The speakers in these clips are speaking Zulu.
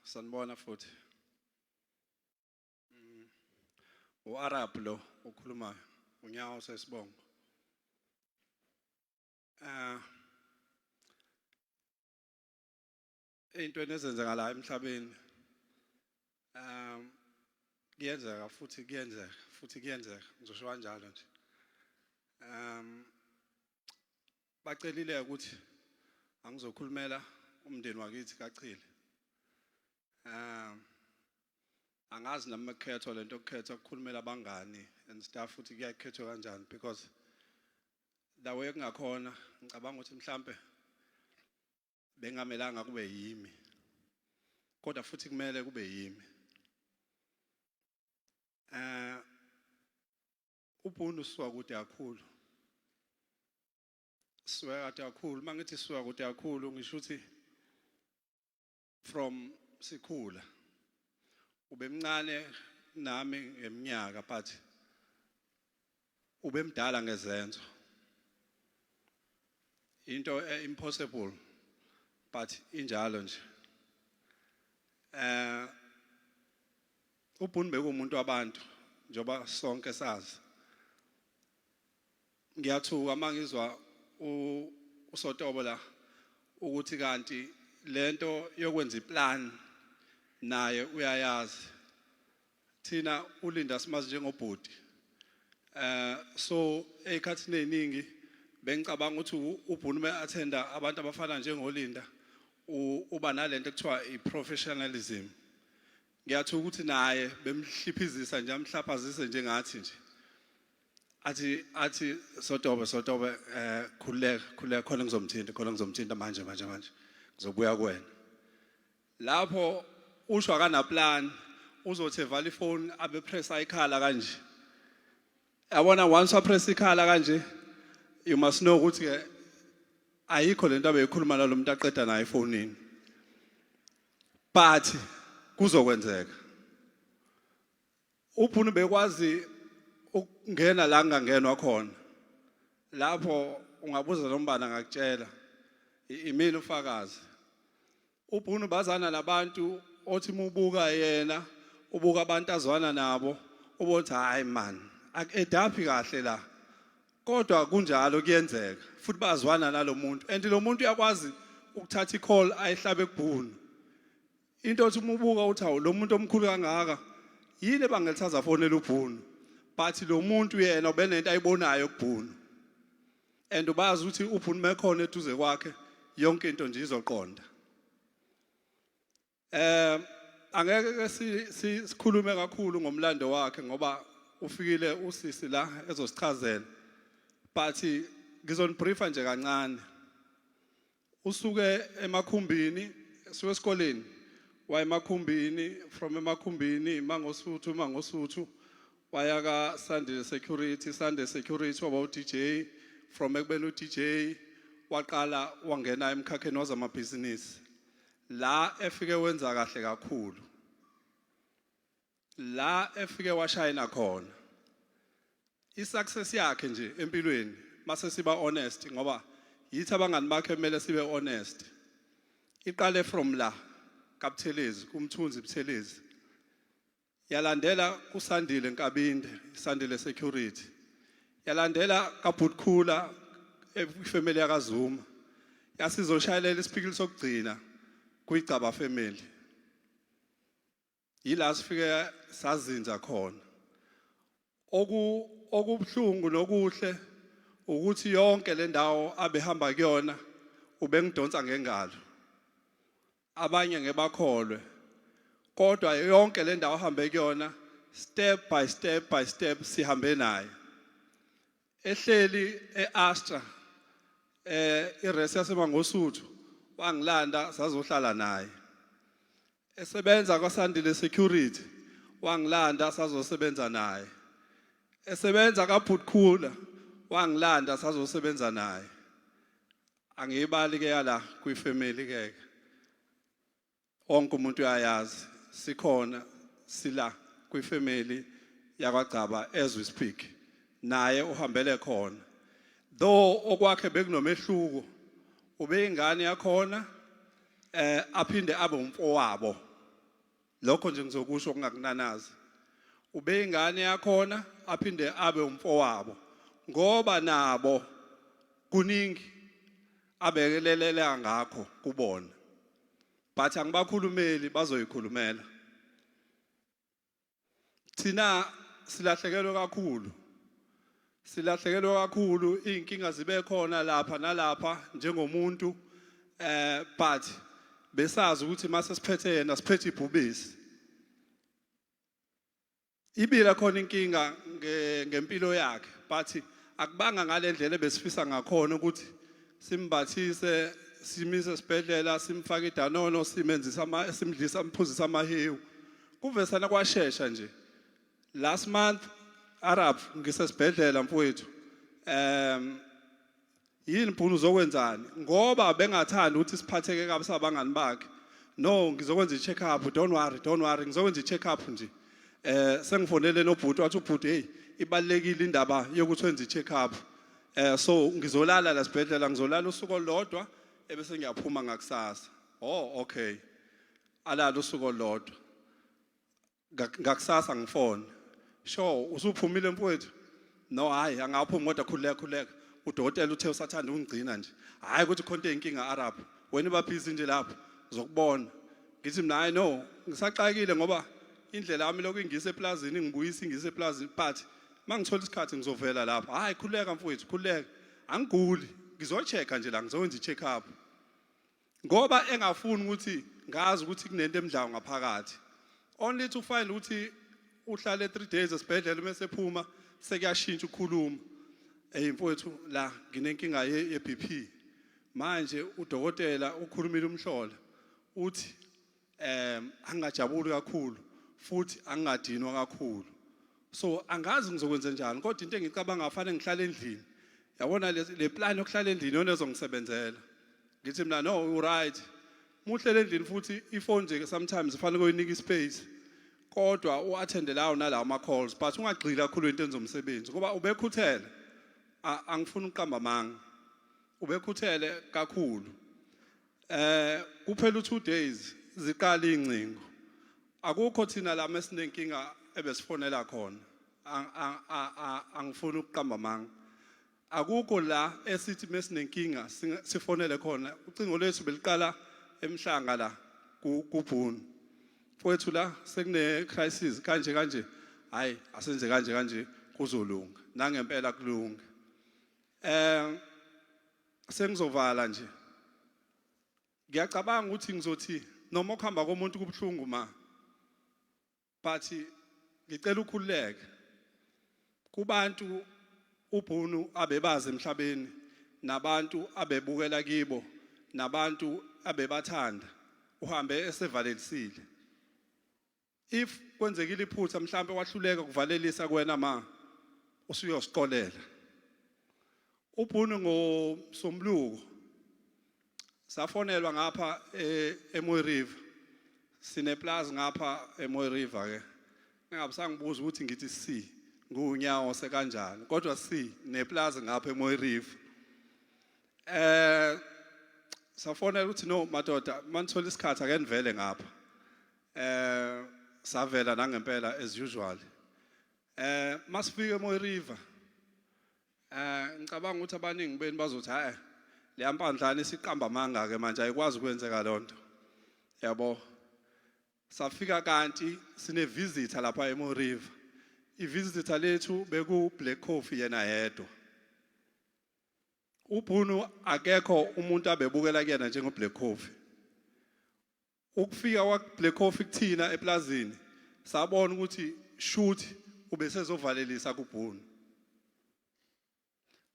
Sanibona futhi. U-Arab lo okhulumayo, unyawo sesibongo. Ey'ntweni ezenzakalayo emhlabeni, kuyenzeka futhi kuyenzeka futhi kuyenzeka, ngizosho kanjalo nje. Bacelile ukuthi angizokhulumela umndeni wakithi kaChili. Angazi nami mekukhethwa lento yokukhethwa kukhulumela abangani and stuff futhi kuyakhethwa kanjani, because the way kungakhona ngicabanga ukuthi mhlambe bengamelanga kube yimi, kodwa futhi kumele kube yimi. Ubhunu suka kude kakhulu, suka kade kakhulu. Mangithi suka kude kakhulu, ngisho ukuthi from sikhula ubemncane nami ngeminyaka, but ubemdala ngezenzo, into impossible, but injalo nje. Ubhunu bekumuntu wabantu, njoba sonke sazi. Ngiyathuka mangizwa uSotobo la ukuthi kanti lento yokwenza iplan naye uyayazi. Thina uLinda simazi njengobhuti, so ekhathini eziningi bengicabanga ukuthi ubhunu me attenda abantu abafana njengoLinda uba nalento ekuthiwa iprofessionalism. Ngiyathuka ukuthi naye bemhliphizisa nje, amhlaphazise njengathi nje, athi Sotobe, Sotobe, khululeka, khululeka, khona ngizomthinta, khona ngizomthinta manje manje manje, ngizobuya kuwena. Lapho usho akana plan, uzothi evala ifoni abe press ikhala kanje, yabona. Once wa press ikhala kanje, you must know ukuthi ke ayikho lento abeyikhuluma nalomuntu aqeda naye efonini, but kuzokwenzeka. Uphunu bekwazi ukungena la kungangenwa khona. Lapho ungabuza nombani angakutshela, imini ufakazi. Ubhunu bazana nabantu othi mubuka yena, ubuka abantu azwana nabo, ubothi, "Hayi man, akuedaphi kahle la." Kodwa kunjalo, kuyenzeka futhi, bazwana nalomuntu and lo muntu uyakwazi ukuthatha i-call ayihlabe kubhunu. Into othi uma ubuka uthi, "Awu, lo muntu omkhulu kangaka, yini ebangela fonela ubhunu?" But lo muntu yena ubenento ayibonayo kubhunu and ubazi ukuthi ubhunu mekhona eduze kwakhe, yonke into nje izoqonda. Angeke ke sikhulume kakhulu ngomlando wakhe ngoba ufikile usisi la ezosichazela, but ngizonibriefa nje kancane. Usuke emakhumbini, suke esikoleni wayemakhumbini, from emakhumbini Mangosuthu, Mangosuthu waya ka Sunday Security, Sunday Security waba u-DJ, from ekubeni u-DJ waqala wangena emkhakheni wezamabhizinisi, la efike wenza kahle kakhulu, la efike washayina khona. I-success yakhe nje empilweni, mase siba honest, ngoba yithi abangani bakhe kumele sibe honest, iqale from la kaButhelezi, kuMthunzi Buthelezi, yalandela kuSandile Nkabinde, Sandile Security, yalandela kaBhutkhula, ifamily yakaZuma, yasizoshayelela isiphikili sokugcina kuyigcaba family. Yila sifike sazinza khona. Okubhlungu nokuhle ukuthi yonke le ndawo abehamba kuyona ubengidonsa ngengalo. Abanye ngebakholwe, kodwa yonke le ndawo ahambe kuyona, step by step by step sihambe naye. Ehleli eAstra, iresi yaseMangosuthu, wangilanda sazohlala naye. Esebenza kwaSandile Security, wangilanda sazosebenza naye. Esebenza kaBhutkhula, wangilanda sazosebenza naye. Angiyibali ke yala kwifamily ke, wonke umuntu uyayazi, sikhona sila kwifamily yakwaGcaba as we speak. Naye uhambele khona, though okwakhe bekunomehluko, ubeyingane yakhona. Aphinde abe umfowabo. Lokho nje ngizokusho kungakunanazi. Ube ingane yakhona, aphinde abe umfowabo, ngoba nabo kuningi abekelelela ngakho kubona, but angibakhulumeli, bazoyikhulumela. Thina silahlekelwe kakhulu, silahlekelwe kakhulu. Inkinga zibe khona lapha nalapha njengomuntu, but besazi ukuthi mase siphethe yena siphethe ibhubesi. Ibila khona inkinga ngempilo yakhe, but akubanga ngalendlela ebesifisa ngakhona ukuthi simbathise, simise esibhedlela, simfake idanono, simenzisa ama, simdlisa, amphuzisa amahewu. Kuvesana kwashesha nje. Last month, Arab, ngisesibhedlela, mfowethu. Yini Bhunu, uzokwenzani? Ngoba bengathanda ukuthi siphatheke kabi sabangani bakhe. No, ngizokwenza i-check up, don't worry, don't worry, ngizokwenza i-check up nje. Sengifonele nobhuti, wathi ubhuti, "Hey, ibalekile indaba yokuthi wenze i-check up." So ngizolala la sibhedlela, ngizolala usuku olulodwa ebese ngiyaphuma ngakusasa. Oh, okay. Alala usuku olulodwa. Ngakusasa ngifone. Sure, usuphumile mfowethu? No, hayi, angaphumi kodwa khuleka, khuleka. Udokotela uthe usathanda ungigcina nje. Hayi ukuthi khonto inkinga, Arab. Wena uba busy nje lapho, ngizokubona. Ngithi mina, hayi no, ngisaxakile ngoba indlela yami lokhu ingise eplazini, ngibuyisa ingise eplazini, but mangithola isikhathi ngizovela lapho. Hayi, khuleka mfowethu, khuleka. Angiguli, ngizochecka nje la, ngizokwenza i-check up. Ngoba engafuni ukuthi ngazi ukuthi kunento emdlayo ngaphakathi. Only to find ukuthi uhlale 3 days esibhedlela, mase ephuma sekuyashintsha ukukhuluma. "Hey mfowethu, la nginenkinga ye BP. Manje udokotela ukhulumile umhlola. Uthi angingajabuli kakhulu futhi angingadinwa kakhulu. So angazi ngizokwenza njani, kodwa into engicabanga afanele ngihlale endlini. Yabona le plan yokuhlala endlini yona ezongisebenzela." Ngithi mina, "No, you right. Muhlele endlini futhi ifone nje sometimes ifanele kuyinika ispace. Kodwa uattende lawo nalawo ama calls, but ungagxili kakhulu entweni zomsebenzi," ngoba ubekhuthele. Angifuni ukuqamba amanga. Ubekhuthele kakhulu. Kuphela u2 days ziqala incingo. Akukho thina la mesinenkinga ebesifonela khona. Angifuni ukuqamba amanga. Akukho la esithi mesinenkinga sifonele khona. Ucingo lethu beliqala emhlanga la kuBhunu. "Mfowethu, la sekune crisis kanje kanje. Hayi, asenze kanje kanje, kuzolunga." Nangempela kulunga. Sengizovala nje. Ngiyacabanga ukuthi ngizothi noma ukuhamba komuntu kubhlungu ma. But ngicela ukhululeke. Kubantu uBhunu abebazi emhlabeni, nabantu abebukela kibo, nabantu abebathanda, uhambe esevalelisile. If kwenzekile iphutha mhlambe wahluleka kuvalelisa kuwena ma, usuyosiqolela. UBhunu, ngoSombuluko safonelwa ngapha eMooi River. Sine plaza ngapha eMooi River ke. Ngabe sangibuza ukuthi ngithi si ngunyawo sekanjani, kodwa si neplaza ngapha eMooi River. Safonela ukuthi, "No madoda, manithola isikhathi ake nivele ngapha." Savela nangempela as usual. Masifike eMooi River, ngicabanga ukuthi abaningi beni bazothi, "Hayi, le mpandlana isiqamba amanga ke manje, ayikwazi ukwenzeka lonto." Yabo. Safika kanti sine visitor lapha eMooi River. I visitor lethu beku Black Coffee yena yedwa. UBhunu akekho umuntu abebukela kuyena njengo Black Coffee. Ukufika kwa Black Coffee kuthina eplazini, sabona ukuthi shoot ubesezovalelisa kuBhunu.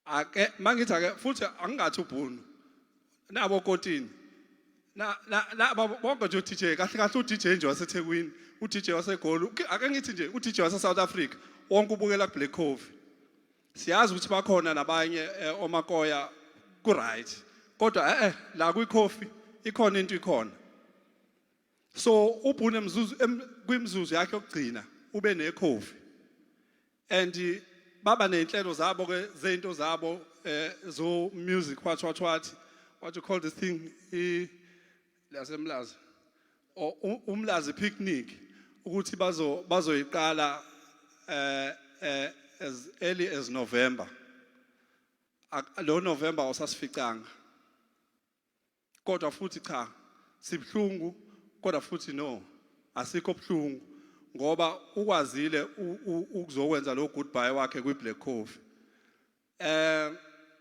Ake mangithi ake futhi angingathi uBhunu nabo kotini na bonke nje uDJ, kahle kahle uDJ nje waseThekwini, uDJ waseGoli, ake ngithi nje uDJ wase South Africa wonke ubukela ku Black Coffee. Siyazi ukuthi bakhona nabanye omakoya ku right, kodwa la kwi coffee ikhona into ikhona. So uBhunu emzuzu kwimizuzu yakhe yokugcina ube ne coffee and baba nezinhlelo zabo ke zezinto zabo zo music, what what what what you call this thing, i laseMlazi Umlazi picnic ukuthi bazoyiqala as early as November. Lo November awusasificanga, kodwa futhi cha, sibhlungu, kodwa futhi no, asikho buhlungu ngoba ukwazile ukuzokwenza lo goodbye wakhe kwi Black Coffee.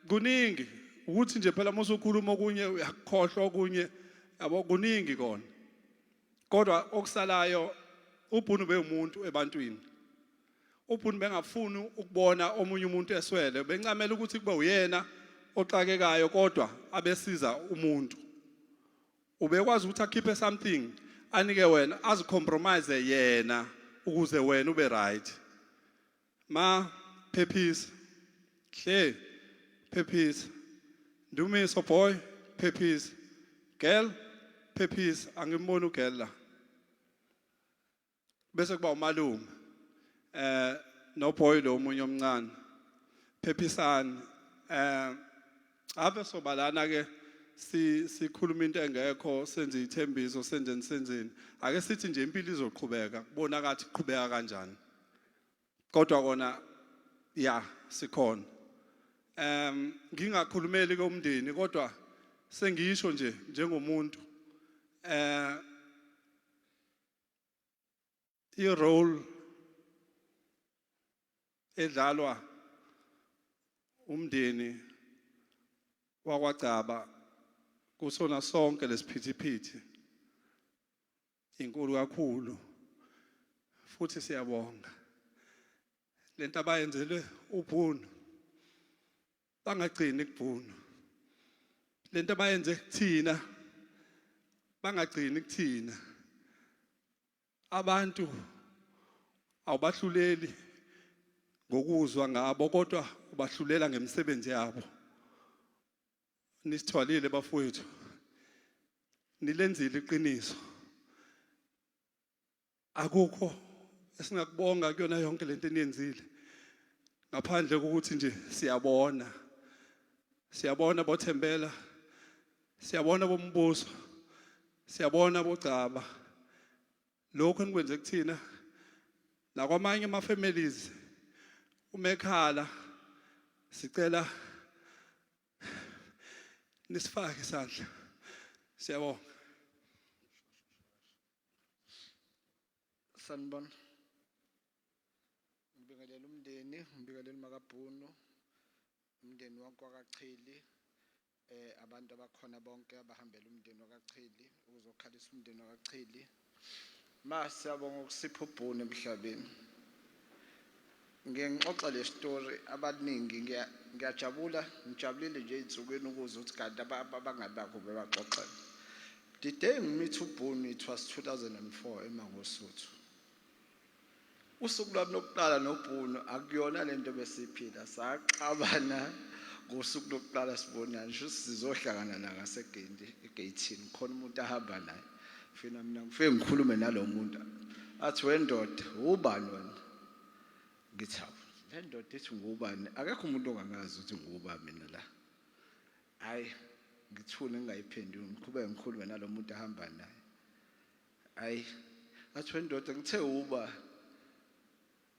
Kuningi ukuthi nje phela musukhuluma okunye uyakukhohlwa okunye, yabo, kuningi kona. Kodwa okusalayo, uBhunu bewumuntu ebantwini. UBhunu bengafuni ukubona omunye umuntu eswele, bencamela ukuthi kube uyena oxakekayo kodwa abesiza umuntu. Ubekwazi ukuthi akhiphe something anike wena, azicompromise yena ukuze wena ube right. Ma, phephisa. Hle, phephisa. Ndumiso boy, phephisa. Girl, phephisa. Angimboni ugirl la. Bese kuba umalume no boy lo omunye omncane, phephisani. Ave sobalana ke si sikhuluma into engekho, senze ithembiso, senzeni, senzeni. Ake sithi nje impilo izoqhubeka, kubona kathi iqhubeka kanjani, kodwa kona ya sikhona. Ngingakhulumeli komndeni, kodwa sengisho nje njengomuntu, i-role edlalwa umndeni wakwaGcaba kusona sonke lesiphithiphithi inkulu kakhulu, futhi siyabonga lento abayenzelwe uBhunu. Bangagcini kubhunu lento abayenze kuthina, bangagcini kuthina. Abantu awubahluleli ngokuzwa ngabo, kodwa ubahlulela ngemisebenzi yabo. Nisithwalile bafowethu, nilenzile iqiniso. Akukho esingakubonga kuyona yonke lento eniyenzile ngaphandle kokuthi nje siyabona, siyabona boThembela, siyabona bombuso, siyabona boGcaba, lokho enikwenze kuthina nakwamanye ama families. Umekhala sicela nisifake isandla. Siyabonga. Sanibona. Ngibingelela umndeni, ngibingelela uMakaBhunu, umndeni wonke wakaChili, abantu abakhona bonke abahambela umndeni wakaChili ukuzokhalisa umndeni wakaChili. Ma, siyabonga ukusipha uBhunu emhlabeni. Ngike ngixoxe le story abaningi, ngiyajabula, ngijabulile nje ey'nsukwini ukuze ukuthi kanti abangani bakho bebaxoxela. The day ngimeet uBhunu, it was 2004 eMangosuthu. Usuku lwami lokuqala noBhunu akuyona lento besiphila, saxabana ngosuku lokuqala sibonana, sho sizohlangana la ngasegate, egeyithini khona umuntu ahamba naye. Fina mina ngifike ngikhulume nalo muntu, athi, "Wendoda, ubani wena?" Ngithi, "Hawu, le ndoda ithi ngubani? Akekho umuntu ongangazi ukuthi nguba mina la." Hayi, ngithule, ngingayiphenduli, ngiqhubeke ngikhulume nalo muntu ahamba naye. Hayi, athi, "Wendoda, ngithe uba."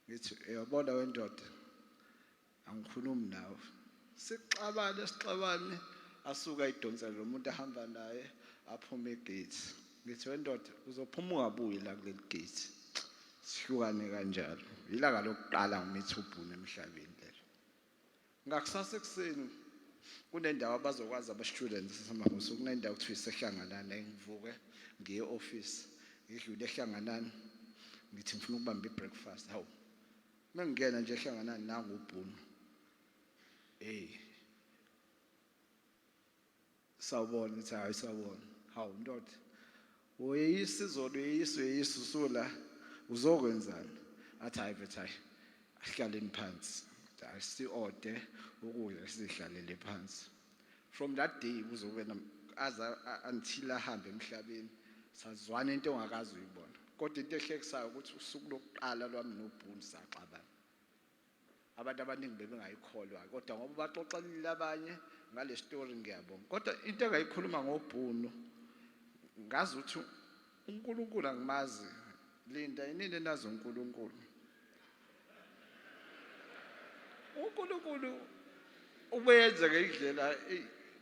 Ngithi, "Uyabona wendoda, angikhulumi nawe." Sixabane, sixabane, asuka ayidonsela lo muntu ahamba naye, aphume egate. Ngithi, "Wendoda, uzophuma ungabuyi la kuleli gate." Sihlukane kanjalo. Ilanga lokuqala ngimeet uBhunu emhlabeni lelo. Ngakusasa ekuseni kunendawo abazokwazi aba-students saseMahusu, kunendawo kuthiwa iseHlanganani. Ngivuke ngiye e-office, ngidlule eHlanganani, ngithi ngifuna ukubamba i-breakfast. Hawu, mengingena nje eHlanganani, nangu uBhunu. Hey, sawubona. Ngithi, "Hayi, sawubona." "Hawu ndoda, uyeyisa izolo, uyeyisa, uyeyisa, usula uzokwenzani?" Athi, "Hayi mfethu, hayi, asihlaleni phansi." Asi-ode ukudla, sizihlalele phansi. From that day kuzobe aze until ahambe emhlabeni, sazwana into ongakaze uyibona. Kodwa into ehlekisayo ukuthi usuku lokuqala lwami noBhunu saxabana. Abantu abaningi bebengayikholwa, kodwa ngoba baxoxelile abanye ngale story, ngiyabonga. Kodwa into engayikhuluma ngoBhunu Ngazi ukuthi uNkulunkulu angimazi. Linda, inini nazi uNkulunkulu? UNkulunkulu ubuyenze ngendlela,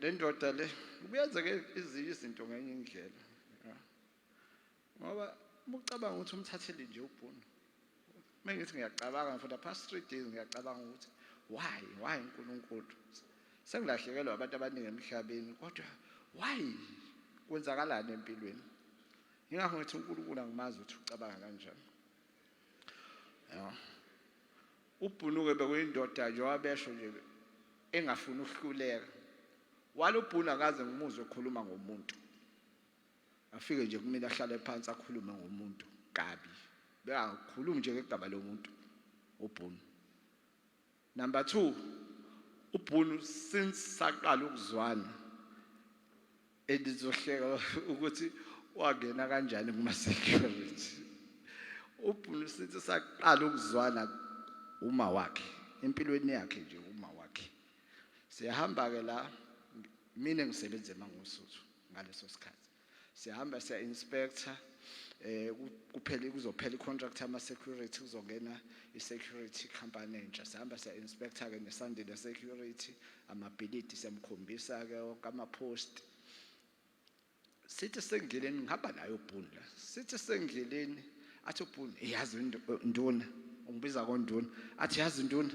le ndoda le ubuyenze ezinye izinto ngenye indlela. Ngoba uma ucabanga ukuthi umthathele nje uBhunu. Mengithi ngiyacabanga for the past 3 days, ngiyacabanga ukuthi why uNkulunkulu, sengilahlekelwa abantu abaningi emhlabeni, kodwa why kwenzakalani empilweni? Ingakho ngithi uNkulunkulu angimazi ukuthi ucabanga kanjani. Ya, uBhunu-ke bekuyindoda nje wabesho nje engafuni ukuhluleka. Wala uBhunu, akaze ngimuzwe ekhuluma ngomuntu. Afike nje kumina, ahlale phansi, akhulume ngomuntu kabi. Bengakhulumi nje ngegama lomuntu uBhunu. Number 2, uBhunu since saqala ukuzwana, endizohleka ukuthi wangena kanjani kuma security. UBhunu since saqala ukuzwana, uma wakhe empilweni yakhe nje, uma wakhe, siyahamba ke la, mina ngisebenza eMangosuthu ngaleso sikhathi, siyahamba siya inspector, kuphela kuzophela icontract ama security, kuzongena i-security company entsha. Sihamba siya inspector ke neSandile Security, amabhilidi, siyamkhombisa ke wonke ama post. Sithi sendleleni, ngihamba naye uBhunu la, sithi sendleleni athi uBhunu, "Yazi nduna," ungibiza konduna, athi, "Yazi nduna,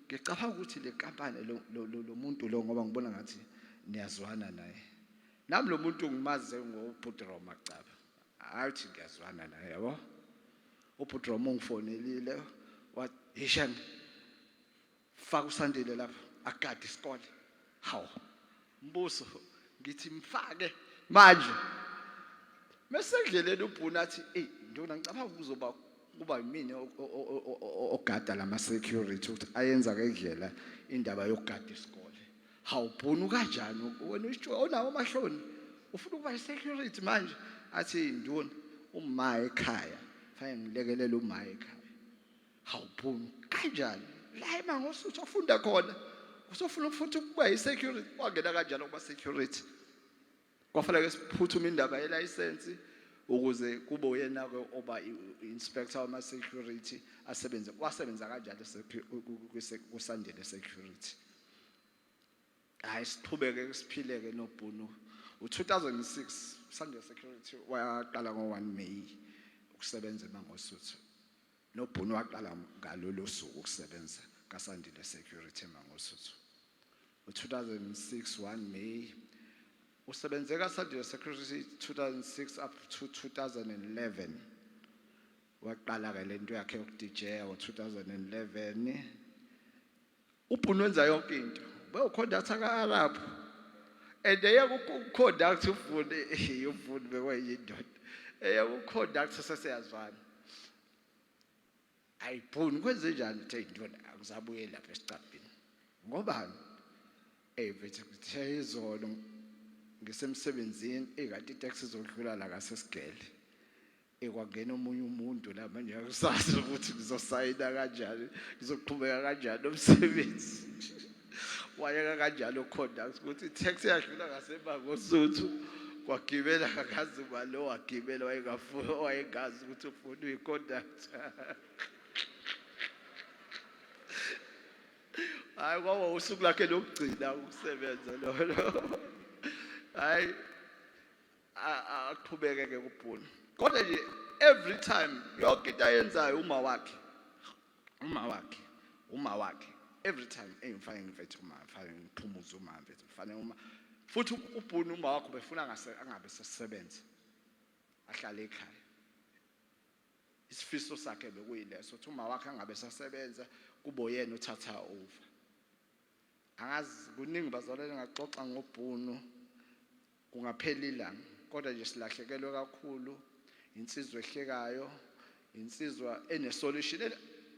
ngicabanga ukuthi le kampani lo muntu lo, ngoba ngibona ngathi niyazwana naye." Nami lo muntu ngimaze ngoBhudroma Caba, hayi uthi ngiyazwana naye, yabo. UBhudroma ungifonelile wathi, "Hisham, faka uSandile lapha agade isikole." Hawu mbuso, ngithi mfake manje. Mesendleleni uBhunu athi, "Ey nduna, ngicabanga kuzoba kuba yimina ogada lama security ukuthi ayenza ngendlela indaba yokugada isikole." Hawu Bhunu, kanjani wena usho onawo amahloni, ufuna ukuba i-security manje? Athi, "Nduna, uma ekhaya fanele ngilekelele uma ekhaya." Hawu Bhunu, kanjani la eMangosuthu afunda khona usofuna futhi ukuba i-security? Wangena kanjalo kuba security. Kwafanele siphuthume indaba yelicense ukuze kube uyena ke oba i-inspector wama security, asebenze. Wasebenza kanjalo kuSandile Security. Hayi, siqhubeke siphileke noBhunu. U2006 Sandile Security waqala ngo1 May ukusebenza eMangosuthu. NoBhunu waqala ngalolu suku ukusebenza kaSandile Security eMangosuthu. U2006 1 May usebenze kaSandile Security, 2006 up to 2011. Waqala ke lento yakhe yoku-DJ ngo2011. UBhunu wenza yonke into, bewuconductor ka-Arab and eyeke ukuconduct ufune ufune bekuyindoda eyeke ukuconduct, sesiyazwana. Ayibhuni, kwenze njani? Uthe, "Intona, akusabuye lapha esicabhini." Ngobani? Mfethu, kuthe izolo ngisemsebenzini, ekade itaxi izodlula la ngasesigele, ekwangena omunye umuntu la. Manje akusazi ukuthi ngizosayina kanjani, ngizoqhubeka kanjani nomsebenzi. Wayeka kanjalo conduct ukuthi i-taxi yadlula ngaseMangosuthu, kwagibela akazi lo wagibela, wayengafuni, wayengazi ukuthi ufuna uyi-conductor. Hayi, kwaba usuku lakhe lokugcina ukusebenza lolo. Hayi, aqhubeke ke kuBhunu, kodwa nje every time yonke into ayenzayo, uma wakhe, uma wakhe, uma wakhe, every time engifake ngifethu uma ngifake ngiphumuze uma mfethu kufanele uma futhi uBhunu uma wakho befuna ngase angabe sesebenza, ahlale ekhaya. Isifiso sakhe bekuyileso, ukuthi uma wakhe angabe sasebenza, kube yena uthatha over. Angazi, kuningi bazalwane ngaxoxa ngoBhunu kungaphela ilanga, kodwa nje silahlekelwe kakhulu insizwa ehlekayo, insizwa ene-solution,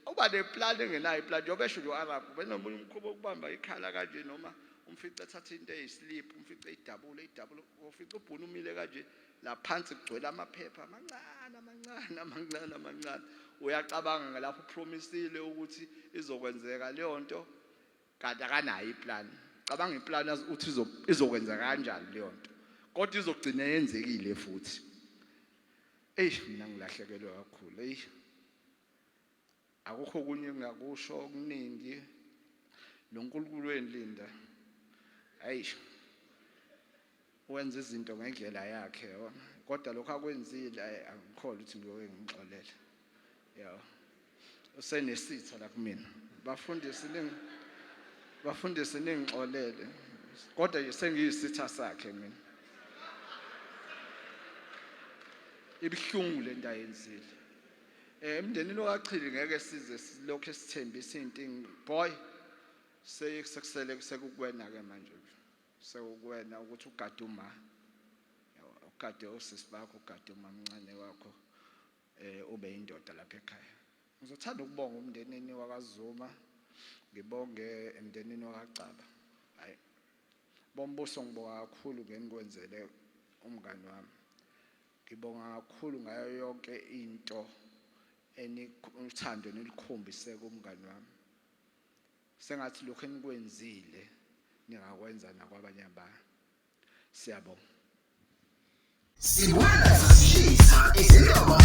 uba neplan engenayo iplan, njengoba esho nje u-Arab. Benomunye umkhuba wokubamba ikhala kanje, noma umfice ethatha into eyislip, umfice eyidabule eyidabule, ufice uBhunu umile kanje la phansi kugcwele amaphepha amancane amancane amancane amancane. Uyacabanga ngalapho upromisile ukuthi izokwenzeka leyo nto, kanti akanayo iplan. Cabanga iplan uthi izokwenzeka kanjani leyo nto. Kodwa izogcina yenzekile futhi. Eish, mina ngilahlekelwe kakhulu. Eish. Akukho okunye engingakusho okuningi. Lo Nkulunkulu wenu Linda. Eish. Wenza izinto ngendlela yakhe yabo. Kodwa lokho akwenzile, ayi, angikholwa ukuthi ngiyoke ngimxolele. Yabo. Usenesitha la kumina. Bafundisi ningixolele. Kodwa nje sengiyisitha sakhe mina. Ibuhlungu lento ayenzile. Emndenini okaChili ngeke size silokhu esithembisa into, boy, sekusele sekukuwena ke manje. Sekukuwena ukuthi ugade uma. Yabo, ugade osisi bakho, ugade umamncane wakho. Ube indoda lapha ekhaya. Ngizothanda ukubonga umndenini wakaZuma, ngibonge emndenini wakaGcaba. Hayi. Bombuso, ngibonga kakhulu ngenikwenzele umngani wami. Ngibonga kakhulu ngayo yonke into uthando enilikhombise kumngani wami. Sengathi lokho enikwenzile ningakwenza nakwabanye abantu. Siyabonga. Sibuyela sasishisa izindaba.